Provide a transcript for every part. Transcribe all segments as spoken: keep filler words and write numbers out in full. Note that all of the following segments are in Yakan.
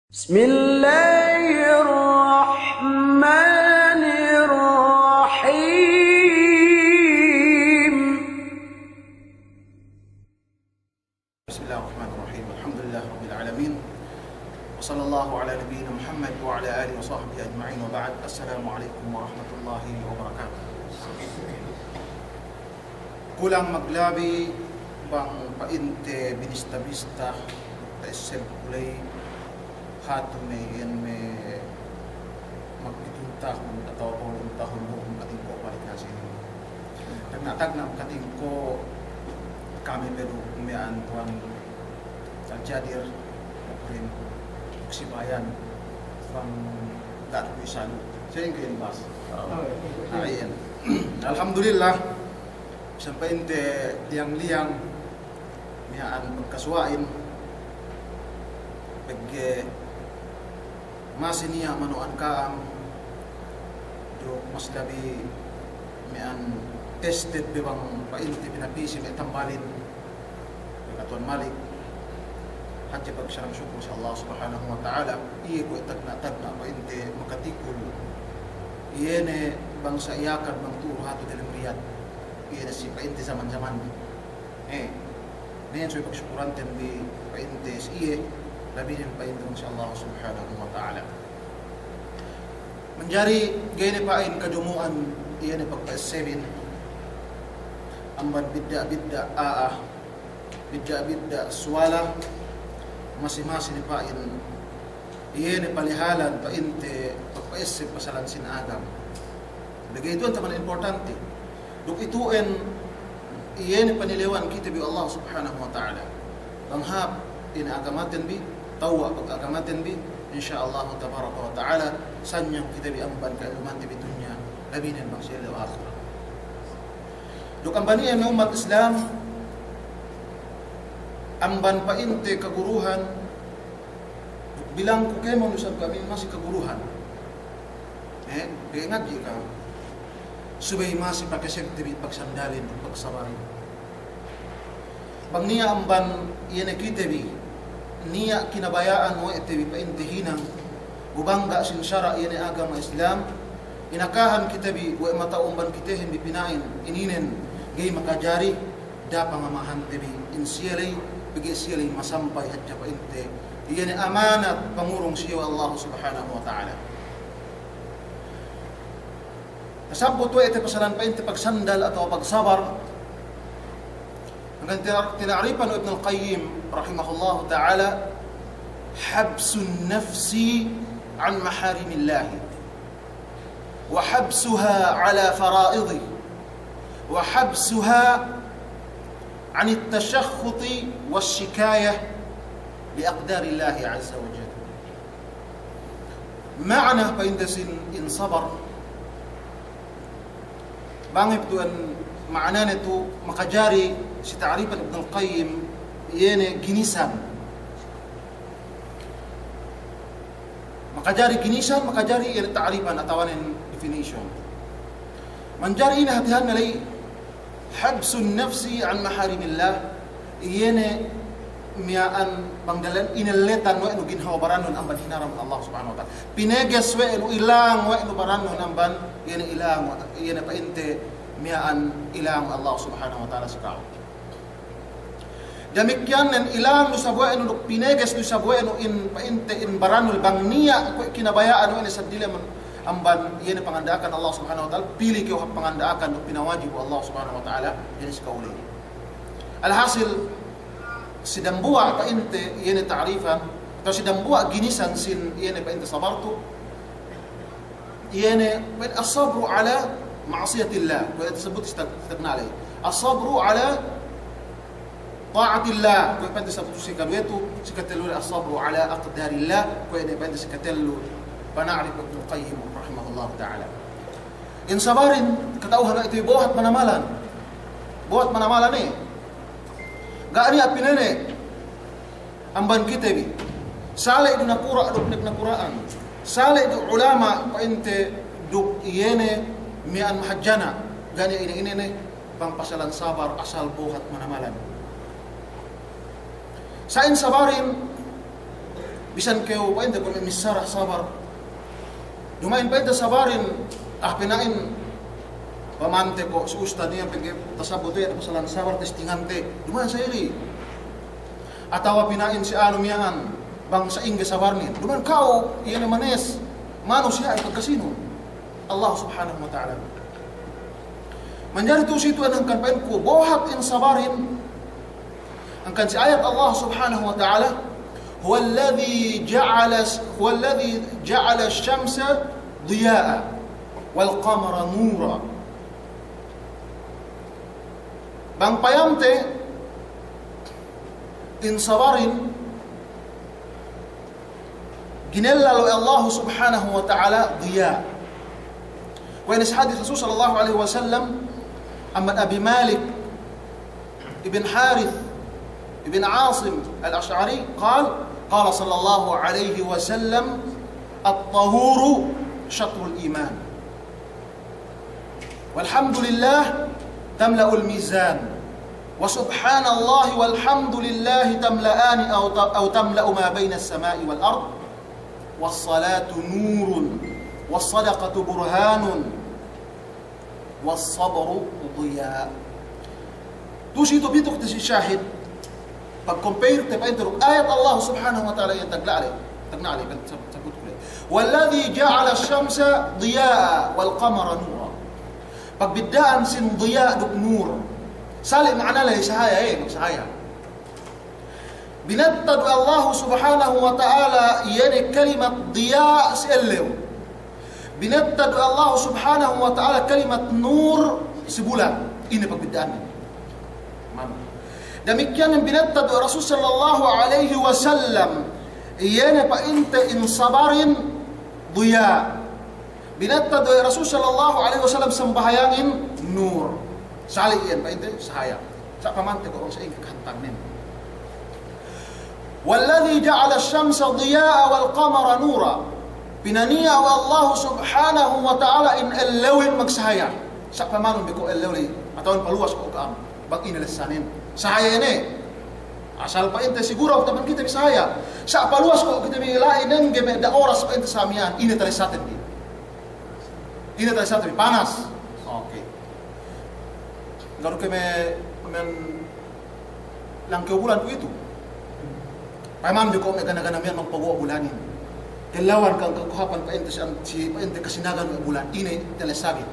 بسم الله الرحمن الرحيم. بسم الله الرحمن الرحيم. الحمد لله رب العالمين. وصلى الله على نبينا محمد وعلى آله وصحبه أجمعين وبعد. السلام عليكم ورحمة الله وبركاته. Kulang maglabi bang pa'inte binista-bista, ta'esseb ku ley hatu me' iyan me' magpitun tahun atawa tolung tahun bu katingko' balik na sini. Tagna'-tagna' katingko' kami pe du miya'an tuwan Al-Jadir, Mukrim, Sibayan, bang ga' du ku isalu. Sa'ingge in bas. Ah, iyan. Alhamdulillah. Sampay inte liyang-liyang miya'an pagkasuwa'in, pegge' masi niya' manu'an ka'am, duk mas labi miya'an tested be bang pa'inte pinapisi me' tambalin, pegge' Tuwan Malik, hadja pagsarang sukur si Allah Subhanahu wa Ta'ala, iye kuwe' tagna'-tagna' pa'inte makatikul, iye ne bangsa Yakan bang tu'u hatu dalem Riyadh. Iye ne si pa'inte zaman-zaman. Eh, ne subey pagsukuranten bi pa'inte si iye, labinen pa'inte si Allah Subhanahu wa Ta'ala. Manjari ga'i ne pa'in kadumu'an iye ne pagpa'essebin amban bidda'-bidda' a'a, bidda'-bidda' suwala, masi-masi ne pa'in iye ne palihalan pa'inte pagpa'esseb pasalan sin agama. Duk itu'en taman importante. Duk itu'en iye ne panilewan kite bi Allah Subhanahu wa Ta'ala. Bang hāp ine agamaten bi, tewwa' pagagamaten bi, insya Allah tabaraka wa ta'ala, sanyang kite bi amban ka'ellumante bi dunya, labinen bang si ellew ahirat. Duk amban iye me' ummat Islam, amban pa'inte kaguruhan, bilang ku kēmon du isab kami masi kaguruhan. Eh, pegge' ngadji' ka'am. Subey masi pakesebte bi pagsandalin, pagsabarin. Bang niya' amban iye ne kite bi, niya' kinabaya'an we' te bi pa'inte hinang, bu bangga' sin sara' iye ne agama Islam, inakahan kite bi we' mata'u amban kitehin bi pina'in, ininen, ga'i makajari, da'a pangamahante bi, in siye ley, pegge' siye ley masampay hadja pa'inte iye ne amanat pangurung siye we' Allah Subhanahu wa Ta'ala. Tasabbut we' te pasalan pa'inte pagsandal atawa pagsabar. Hangkan tina-, tina'rifan Ibnul Qayyim rahimahullahu ta'ala, habsun nafsi an maharimillahi. وحبسها على فرائضه، وحبسها عن التشخط والشكاية لأقدار الله عز وجل. Ma'ana pa'inte sin in sabar, bang hep tu'en ma'anane tu makajari si ta'rifan Ibnul Qayyim, iye ne ginisan. Makajari ginisan, makajari iye ne ta'rifan atawanen definition. Manjari ine hatihanne ley, habsun nafsi an maharimillah, iye ne miya'an pangdalen inelletan we' nu ginhawa barannun amban hinaram Allah Subhanahu wa Ta'ala. Pineges we' nu, ilang we' nu barannun amban, iye ne ilang, iye ne pa'inte miya'an ilang Allah Subhanahu wa Ta'ala si ka'u. Damikkiyan nen ilang du isab we' nu duk pineges du isab we' nu in pa'inte in barannu bang niya' kuwe' kinabaya'an we' ne seddili amban iye ne panganda'akan Allah Subhanahu wa Ta'ala, pili kew hap panganda'akan duk pinawajib we' Allah Subhanahu wa Ta'ala, iye ne si ka'u ley. Alhasil, si dambuwa' pa'inte iye ne ta'rifan, atawa si dambuwa' ginisan sin iye ne pa'inte sabar tu, iye ne, pa'in as-sabru ala ma'siyatillah, kuwe' tasabbut si tag-, si tagna' ley. As-sabru ala ta'atillah, kuwe' pa'in tasabbut si kaduwe tu, si katellu ley as-sabru ala aqdarillah, kuwe' ne pa'in si katellu, pana'rif Ibnul Qayyim rahimahullahu ta'ala. In sabarin, kata'uhan we' itu buhat manamalan. Buhat manamalan ne. Ga' niya' pinene'. Amban kite bi. Sali' du nakura' duk nek nakura'an. Sali' du ulama' pa'inte duk iye ne miya'an mahadjana'. Ga' niya' ine-ine ne bang pasalan sabar asal buhat manamalan. Sa'in sabarin, Bisan kew pa'inte kuwe' me' missara sabar. Duma'in pa'inte sabarin, ah, pina'in pamante ko' si ustad niya' pegge' tasabut iye pasalan sabar testingante. Duma'in sa'ili. Atawa pina'in si anu miya'an, bang sa'ingge sabarnin. Duma'in ka'u, iye ne manes, manusiya'in pagkasinun. Allah Subhanahu wa Ta'ala. Manjari tu'u si itu hangkan pa'inku, bohat in sabarin, hangkan si ayat Allah Subhanahu wa Ta'ala, "هو الذي جعل، هو الذي جعل الشمس ضياء والقمر نورا." Bang payamte in sabarin, ginellal we' Allah Subhanahu wa Ta'ala diya'. Kuwe' inin si hadis Rasul sallallahu alaihi wasallam, amban Abi Malik ibn Harith ibn Asim al-Ash'ari, قال، قال صلى الله عليه وسلم: الطهور شطر الإيمان. والحمد لله تملأ الميزان، وسبحان الله والحمد لله تملأان أو ت-، أو تملأ ما بين السماء والأرض، والصلاة نور، والصدقة برهان، والصبر ضياء. Tu'u si itu pitu kite si shahid, pag-compare te pa'inte duk ayat Allah Subhanahu wa Ta'ala iye tagna' le, tagna' le, sab-, sabutku le. والذي جعل الشمس ضياء والقمر نورا. Pagbidda'an sin diya' duk nur. Sali' ma'ana le sahaya, eh, magsahaya. Binettad we' Allah Subhanahu wa Ta'ala iye ne kalimat diya' si ellew. Binettad we' Allah Subhanahu wa Ta'ala kalimat nur si bulan. Ine pagbidda'annen? Manu. Damikkiyan binettad we' Rasul sallallahu alaihi wasallam iye ne pa'inte in sabarin diya'. Binettad we' Rasul sallallahu alaihi wasallam sambahayangin nur. Sali' iyan pa'inte sahaya. Sa' pamante ko' bang sa'ingge kahantangnen. والذي جعل الشمس ضياء والقمر نورا. Pinaniya' we' Allah Subhanahu wa Ta'ala in ellewin magsahaya. Sa' pamanun bi ko' ellew le, atawa paluwas ko' ka'am, bang ine lessanen. Sahaya ine. Asal pa'inte siguraw taman kite bi sahaya. Sa' paluwas ko' kite bi la'i nengge me' da oras pa'inte sa' miya'an. Ine talessaten bi. Ine talessaten bi. Panas. Oke. Ga'i du ke me', me' langkew bulan kuwe'itu. Payaman bi ko' me' gana-gana miya'an magpaguwa' bulanin. Kellawan kan kakuhapan pa'inte si, si pa'inte kasinagan me' bulan. Ine talessabin.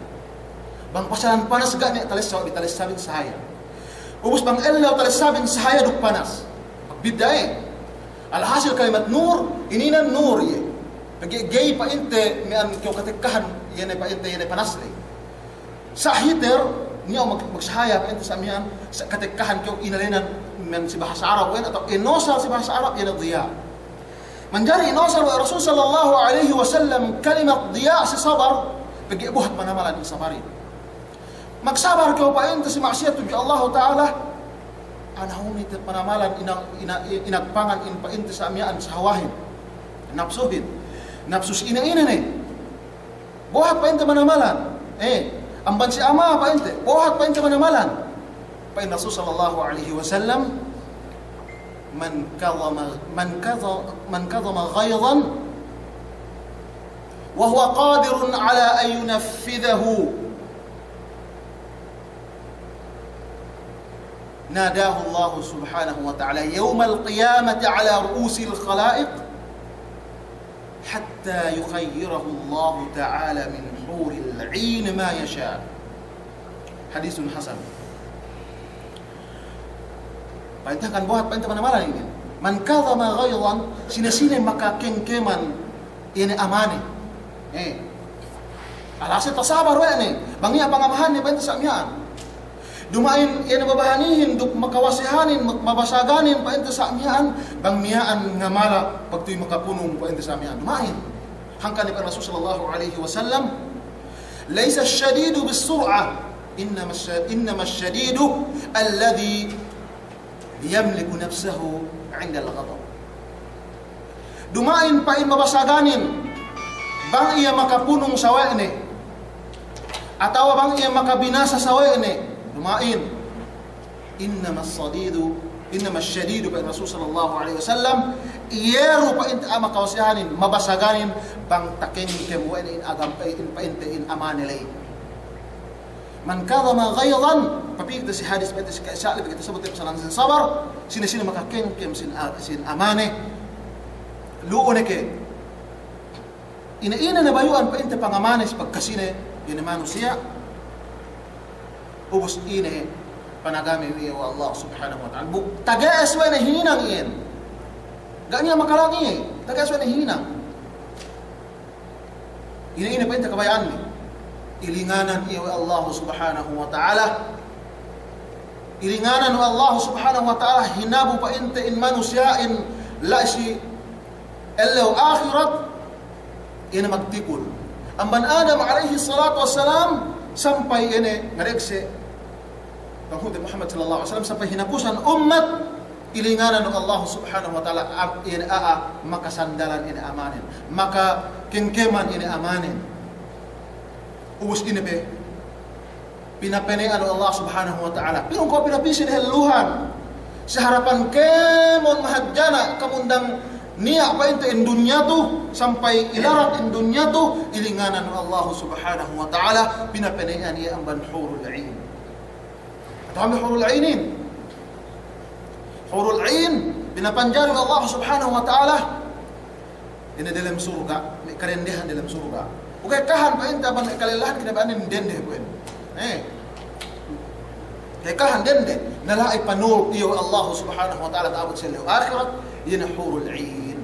Bang pasalan panas ga' ne talessa, bi talessabin sahaya. Ubus bang ellew talessabin sahaya duk panas. Bidda' e. Alhasil kalimat nur, ininen nur iye. Pegge' ga'i pa'inte miya'an kew katekkahan, iye ne pa'inte, iye ne panas le. Sa' heater, niya' mag-, magsahaya pa'inte sa' miya'an, sa' katekkahan kew inēnan miya'an si bahasa Arab, we'en atawa inosal si bahasa Arab, iye ne diya'. Manjari inosal we' Rasul sallallahu alaihi wasallam kalimat diya' si sabar, pegge' buhat manamalan in sabarin. Magsabar kew pa'inte si ma'siyat tudju Allahu Ta'ala, anahuni te panamalan ina-, ina-, inagpangan in pa'inte sa' miya'an sahawahin, napsuhin, napsu si ine-ine ne. Buhat pa'inte manamalan. Eh, amban si ama pa'inte, buhat pa'inte manamalan. Pa'in Rasul sallallahu alaihi wasallam, من كظم، من كظ-، من كظم غيظا وهو قادر على أن ينفذه ناداه الله سبحانه وتعالى يوم القيامة على رؤوس الخلائق حتى يخيره الله تعالى من حور العين ما يشاء. حديث حسن. Pa'inte kan buhat pa'inte manamalan inin. من كظم غيظا, sine-sine makakengkeman ine amane. Eh. Alhasil tasabar we' ne. Bang iye pangamahanne pa'inte sa' miya'an. Duma'in iye ne babahanihin duk makawasehanin, mak-, mabasaganin pa'inte sa' miya'an, bang miya'an ngamala pagtuwi makapunung pa'inte sa' miya'an. Duma'in. Hangkan ne pa'in Rasul sallallahu alaihi wasallam, ليس الشديد بالصرعة، إنما الش-، إنما الشديد الذي يملك نفسه عند الغضب. Duma'in pa'in mabasaganin, bang iye makapunung sawe'ne, atawa bang iye makabinasa sawe'ne, duma'in. إنما الشديد Innama ash-shadidu, pa'in Rasul sallallahu alaihi wasallam, iye du pa'inte a'a makawasihanin, mabasaganin, bang takengkem we' ne in agam-, eh, in pa'inte in amane ley. Man kadhama ghaidhan, papī kite si hadis pa'inte si ka-, sa-, pī kite sabut pasalan sin sabar, sine-sine makakengkem sin a-, sin amane, lu'u ne ke. Ine-ine ne bayu'an pa'inte pangamane si pagkasine, ine manusiya', ubus ine panagame iye we' Allah subhanahu wa ta'ala. Bu-, tage'es we' ne hinang iyan. Ga' niya' makalang iye, tage'es we' ne hinang. Ine-ine pa'inte kabaya'anne, ilinganan iye we' Allah subhanahu wa ta'ala. Ilinganan we' Allah subhanahu wa ta'ala, hinabu pa'inte in manusiya'in la'i si ellew ahirat, ine magtikul. Amban Adam alayhi salatu wassalam, sampay ine ngarek se, Panghu'te Muhammad sallallahu alaihi wasallam, sampay hinapusan ummat, ilinganan we' Allah subhanahu wa ta'ala, am-, ine a'a, makasandalan ine amanen, makakengkeman ine amanen. Ubus ine pe, pinapene'an we' Allah subhanahu wa ta'ala. Pinungko' pinapī si dehelluhan. Si harapan kēmon mahadjana' kamundang niya' pa'inte in dunya tu, sampay ilarat in dunya tu, ilinganan we' Allah subhanahu wa ta'ala, pinapene'an iye amban hurul ain. Kata'uhanbi hurul ainin? Hurul ain, pinapanjari we' Allah subhanahu wa ta'ala, ine delem surga', me' kadendehan delem surga'. Bu ka'ekkahan pa'inte amban me' kalellahan kinabaya'anin dende kuwe'. Eh. Ka'ekkahan dende. Na la'i panul iye we' Allah subhanahu wa ta'ala ta'abut si ellew ahirat, iye ne hurul ain.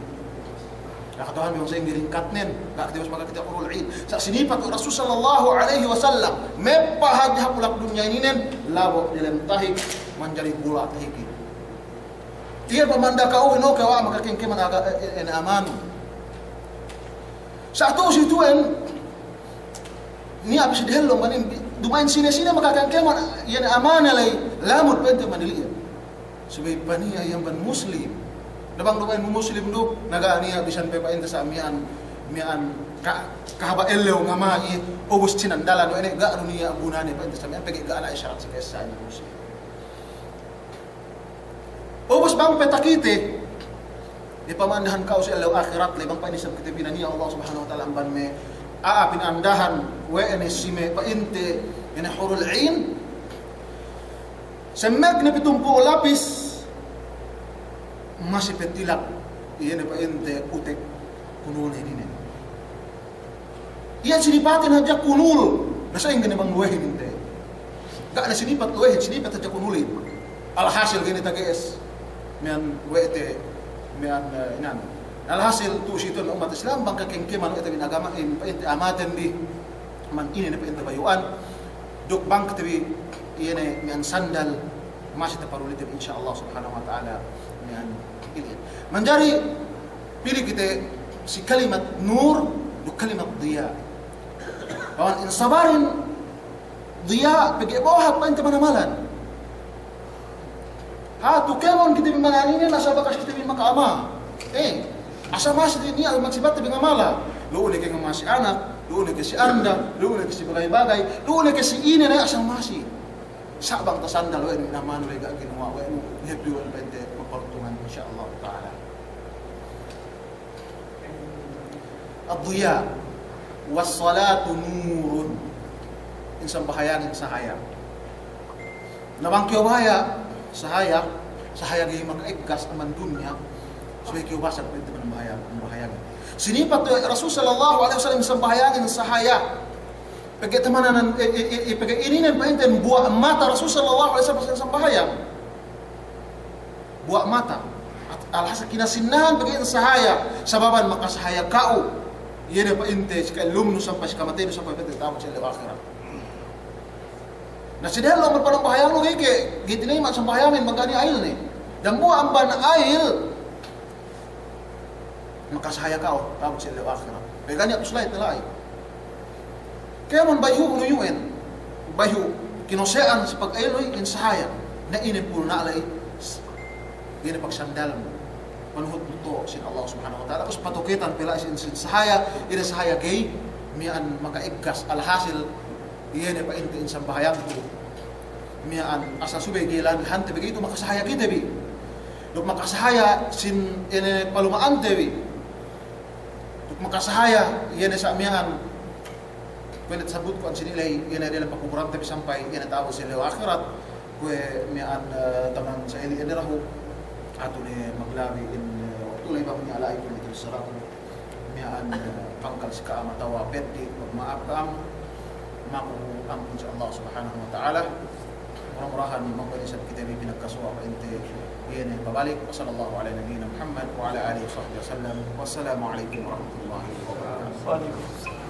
Na kata'uhanbi bang sa'ingge lingkatnen, ga' kite bas makakite hurul ain. Sa' sinipat we' Rasul sallallahu alaihi wasallam, meppa' hadja hap bulak dunya ininen, labo' delem tahik, manjari gula' tahikin. Iye pamanda ka'u ino kewa' makakengkeman aga, e, e, ine amanu. Sa' tu'u si tu'en, niya' pe si dehellu manin, bi-, duma'in sine-sine makakengkeman, iye ne amane ley, lamud pa'inte manili'in. Subey paniya' iye amban muslim. Na bang duma'in muslim du, na ga' niya' bisan pe pa'inte sa' miya'an, miya'an ka-, kahaba' ellew ngama'i, ubus sinandalan we' ne, ga' du niya' gunane pa'inte sa' miya'an, pegge' ga' la'i sarat si ka'essa'an muslim. Ubus bang pe takite, ipamandahan ka'u si ellew ahirat ley, bang pa'in isab kite pinaniya' Allah subhanahu wa ta'ala amban me' a'a pinandahan we' ne si me' pa'inte ine hurul ain, semmek ne pitumpū' lapis, masi pe tilak, iye ne pa'inte utek kunulne ininen. Iye sinipatin hadja kunul, na sa'ingge ne bang luwehin inte. Ga' ne sinipat luwehin, sinipat hadja kunulin. Alhasil ga'i ne tage'es miya'an we' te, miya'an, eh, inan. Alhasil tu'u si tu'u ne ummat Islam, bang kakengkeman we' te bin agama, in, pa'inte amaten bi, man ine ne pa'inte bayu'an, duk bang kite bi, iye ne miya'an sandal, masi taparuli te bi, insya Allah subhanahu wa ta'ala, miya'an ili'in. Manjari, pili' kite si kalimat nur duk kalimat diya'. Bang in sabarin diya' pegge' bohat pa'inte manamalan. Hatu kēmon kite bi mana'inin asal bakas kite bi maka'ama. Eh, asal masi niya' maksibat te bi ngamala. Lu'u ne ke ngamasi anak, lu'u ne ke si anda, lu'u ne ke si bagay-bagay, lu'u ne ke si ine ne asal masi. Sa' bang tasandal we' nu, in amanu we' ga' ginuwa' we' nu, hep iwan pa'inte maparuntungan, insya Allah ta'ala. Ad-diya', was-salatu nurun. In sambahayangin sahaya. Na bang kew bahaya, sahaya, sahaya ga'i maka'iggas amban dunya, subey kew basag pa'inte manambahayang, manambahayangin. Sinipat we' Rasul sallallahu alaihi wasallam sambahayangin sahaya. Pegge' tamanan, e, e, e, e, pegge' ininen pa'inten buwa' mata Rasul sallallahu alaihi wasallam sambahayang. Buwa' mata. At-, alhasil kinasinnahan pegge' in sahaya, sababan makasahaya ka'u. Iye ne pa'inte si ka'ellumnu sampay si kamateynu sampay pa'inte ta'abut si ellew ahirat. Na si dehellu amban panambahayangnu ga'i ke, ga'i tinayma' sambahayangin bang ga' niya' ayilne. Dambuwa' amban ayil, makasahaya ka'u, ta'abut si ellew ahirat. Pegge' ga' niya' tuslahit ne la'i. Kēmon bayhu'nu iyu'en, bayhu' kinose'an si pag'ayil in sahaya. Na ine pulna' la'i, ine pagsandalnu. Panuhutnu to' sin Allah subhanahu wa ta'ala. Ubus patuketan pe la'i sin, sin sahaya, ine sahaya ga'i miya'an maka'iggas, alhasil, iye ne pa'inte in sambahayangku. Miya'an asal subey ga'i la'an hante bi ga'i tu makasahaya kite bi. Duk makasahaya sin iye ne paluma'ante bi. Duk makasahaya iye ne sa' miya'an. Kuwe' ne tasabutku ensini' la'i, iye ne diyalem pakuburante bi sampay iye ne ta'abut si ellew ahirat. Kuwe' miya'an, eh, taman sa'ili ine dahu'. Atu ne maglabi in, eh, waktu la'i bang niya' la'i kuwe' ne tulis saratu. Miya'an, eh, pangkal si ka'am atawa peddi', magma'ap ka'am. Maku ampun si Allah Subhanahu wa Ta'ala. Mura-murahan magpa'in isab kite bi pinagkasuwa' pa'inte iye ne pabalik. Wa sallallahu ala nabiyyina Muhammad wa ala alihi wa sahbihi wa sallam. Wassalamu alaikum warahmatullahi wabarakatuh. Waalaikumsalam.